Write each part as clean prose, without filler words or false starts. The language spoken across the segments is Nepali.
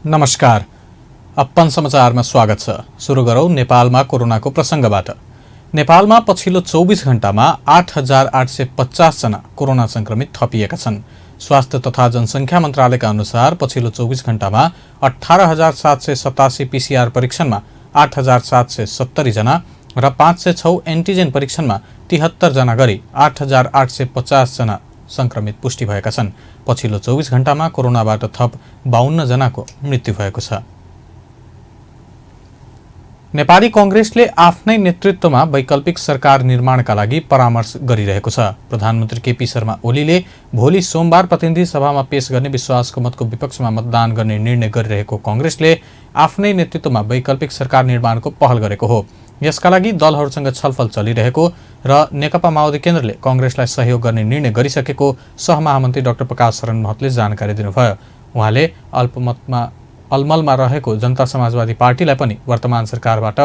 नमस्कार। अपन समाचारमा स्वागत छ। सुरु गरौं नेपालमा कोरोनाको प्रसंगबाट। नेपालमा पछिल्लो 24 घण्टामा 8850 जना कोरोना संक्रमित थपिएका छन्। स्वास्थ्य तथा जनसंख्या मन्त्रालयका अनुसार पछिल्लो 24 घण्टामा 18787 पीसीआर परीक्षणमा 8770 जना र 506 एन्टिजेन परीक्षणमा 73 जना गरी 8850 जना संक्रमित पुष्टि भएका छन्। पछिल्लो 24 घण्टामा कोरोनाबाट थप 52 जनाको मृत्यु भएको छ। नेपाली कांग्रेसले आफ्नै नेतृत्वमा वैकल्पिक सरकार निर्माणका लागि परामर्श गरिरहेको छ। प्रधानमन्त्री केपी शर्मा ओलीले भोलि सोमबार प्रतिनिधि सभामा पेश गर्ने विश्वासको मतको विपक्षमा मतदान गर्ने निर्णय गरिरहेको कांग्रेसले आफ्नै नेतृत्वमा वैकल्पिक सरकार निर्माणको पहल गरेको हो। यसका लागि दलहरूसँग छलफल चलिरहेको र नेकपा माओवादी केन्द्रले कांग्रेसलाई सहयोग गर्ने निर्णय गरिसकेको सहमहामन्त्री डाक्टर प्रकाश शरण महतले जानकारी दिनुभयो। उहाँले अलमलमा रहेको जनता समाजवादी पार्टीलाई पनि वर्तमान सरकारबाट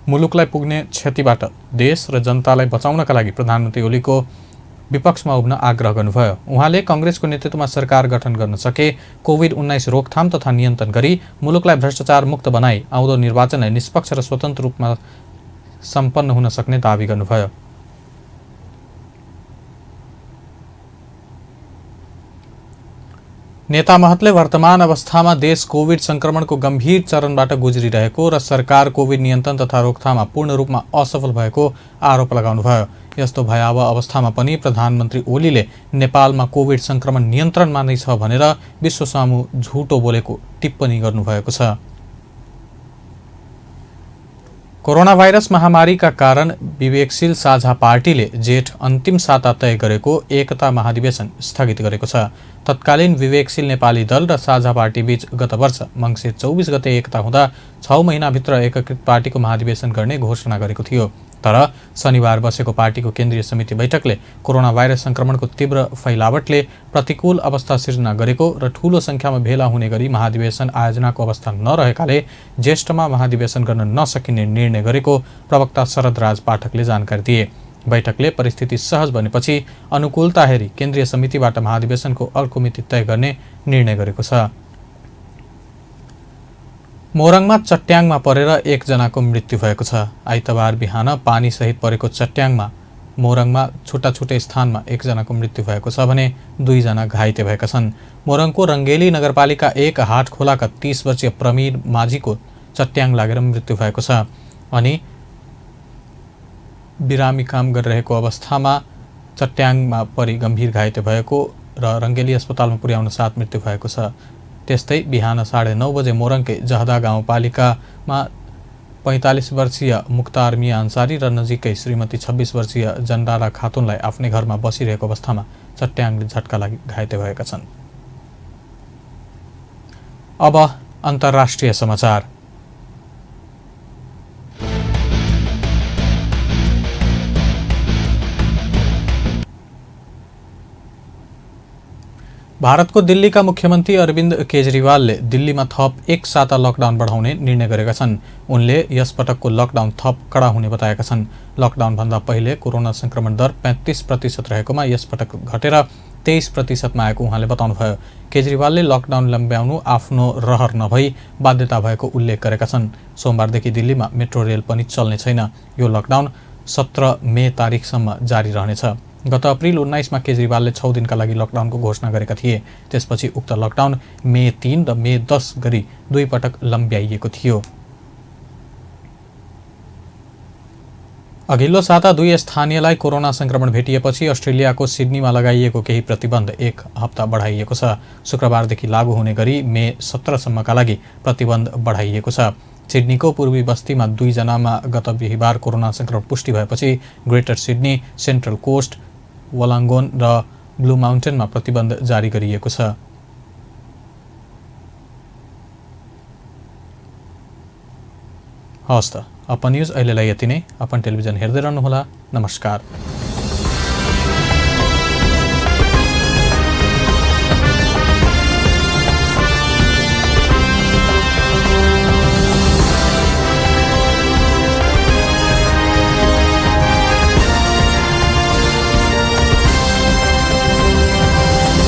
मुलुकलाई पुग्ने क्षतिबाट देश र जनतालाई बचाउनका लागि प्रधानमन्त्री ओलीको विपक्षमा उभ्न आग्रह गर्नुभयो। उहाँले कांग्रेसको नेतृत्वमा सरकार गठन गर्न सके कोभिड-19 रोकथाम तथा नियन्त्रण गरी मुलुकलाई भ्रष्टाचार मुक्त बनाई आउँदो निर्वाचनलाई निष्पक्ष र स्वतन्त्र रूपमा सम्पन्न हुन सक्ने दावी गर्नुभयो। नेता महतले वर्तमान अवस्थामा देश कोभिड संक्रमणको गम्भीर चरणबाट गुज्रिरहेको र सरकार कोभिड नियन्त्रण तथा रोकथाममा पूर्ण रूपमा असफल भएको आरोप लगाउनुभयो। यस्तो भयावह अवस्थामा पनि प्रधानमन्त्री ओलीले नेपालमा कोभिड संक्रमण नियन्त्रणमा नै छ भनेर विश्वसामु झुटो बोलेको टिप्पणी गर्नुभएको छ। कोरोना भाइरस महामारीका कारण विवेकशील साझा पार्टीले जेठ अन्तिम साता तय गरेको एकता महाधिवेशन स्थगित गरेको छ। तत्कालीन विवेकशील नेपाली दल र साझा पार्टी बीच गत वर्ष मङ्सिर 24 गते एकता हुँदा 6 महिनाभित्र एकीकृत पार्टीको महाधिवेशन गर्ने घोषणा गरेको थियो। तर शनिबार बसेको पार्टीको केन्द्रीय समिति बैठकले कोरोना भाइरस संक्रमणको तीव्र फैलावटले प्रतिकूल अवस्था सिर्जना गरेको र ठूलो संख्यामा भेला हुने गरी महाधिवेशन आयोजनाको अवस्था नरहेकाले ज्येष्ठमा महाधिवेशन गर्न नसकिने निर्णय गरेको प्रवक्ता शरदराज पाठकले जानकारी दिए। बैठकले परिस्थिति सहज बनेपछि अनुकूलता हेरी केन्द्रीय समितिबाट महाधिवेशनको अर्को मिति तय गर्ने निर्णय गरेको छ। मोरङमा चट्याङमा परेर एकजनाको मृत्यु भएको छ। आइतबार बिहान पानीसहित परेको चट्याङमा मोरङमा छुट्टा-छुट्टै स्थानमा एकजनाको मृत्यु भएको छ भने 2 जना घाइते भएका छन्। मोरङको रङ्गेली नगरपालिका 1 हाटखोलाका 30 वर्षीय प्रमीर माझीको चट्याङ लागेर मृत्यु भएको छ। अनि बिरामी काम गरिरहेको अवस्थामा चट्याङमा परि गम्भीर घाइते भएको र रङ्गेली अस्पतालमा पुर्याउन साथ मृत्यु भएको छ। त्यस्तै बिहान 9:30 बजे मोरङकै जहदा गाउँपालिकामा 45 वर्षीय मुक्तार मिया अन्सारी र नजिकै श्रीमती 26 वर्षीय जन्डारा खातुनलाई आफ्नै घरमा बसिरहेको अवस्थामा चट्याङले झट्का लागि घाइते भएका छन्। अब अन्तर्राष्ट्रिय समाचार। भारतको दिल्लीका मुख्यमन्त्री अरविन्द केजरीवालले दिल्लीमा थप 1 साता लकडाउन बढाउने निर्णय गरेका छन्। उनले यस पटकको लकडाउन थप कडा हुने बताएका छन्। लकडाउनभन्दा पहिले कोरोना संक्रमण दर 35% रहेकोमा यस पटक घटेर 23%मा आएको उहाँले बताउनुभयो। केजरीवालले लकडाउन लम्ब्याउनु आफ्नो रहर नभई बाध्यता भएको उल्लेख गरेका छन्। सोमबारदेखि दिल्लीमा मेट्रो रेल पनि चल्ने छैन। यो लकडाउन 17 मे तारिकसम्म जारी रहनेछ। गत अप्रिल 19 केजरीवालले 6 दिनका लागि लकडाउनको घोषणा गरेका थिए। त्यसपछि उक्त लकडाउन मे 3 र मे 10 गरी 2 पटक लम्ब्याइएको थियो। अघिल्लो साता 2 स्थानीयलाई कोरोना संक्रमण भेटिएपछि अस्ट्रेलियाको सिडनीमा लगाइएको केही प्रतिबन्ध 1 हप्ता बढाइएको छ। शुक्रबारदेखि लागू हुने गरी मे 17 सम्मका लागि प्रतिबन्ध बढाइएको छ। सिडनीको पूर्वी बस्तीमा 2 जनामा गत बिहीबार कोरोना संक्रमण पुष्टि भएपछि ग्रेटर सिडनी, सेन्ट्रल कोस्ट, वलाङ्गोन र ब्लू माउन्टेनमा प्रतिबन्ध जारी गरिएको छ। हवस् त, अपन न्युज अहिलेलाई यति नै। अपन टेलिभिजन हेर्दै रहनुहोला। नमस्कार।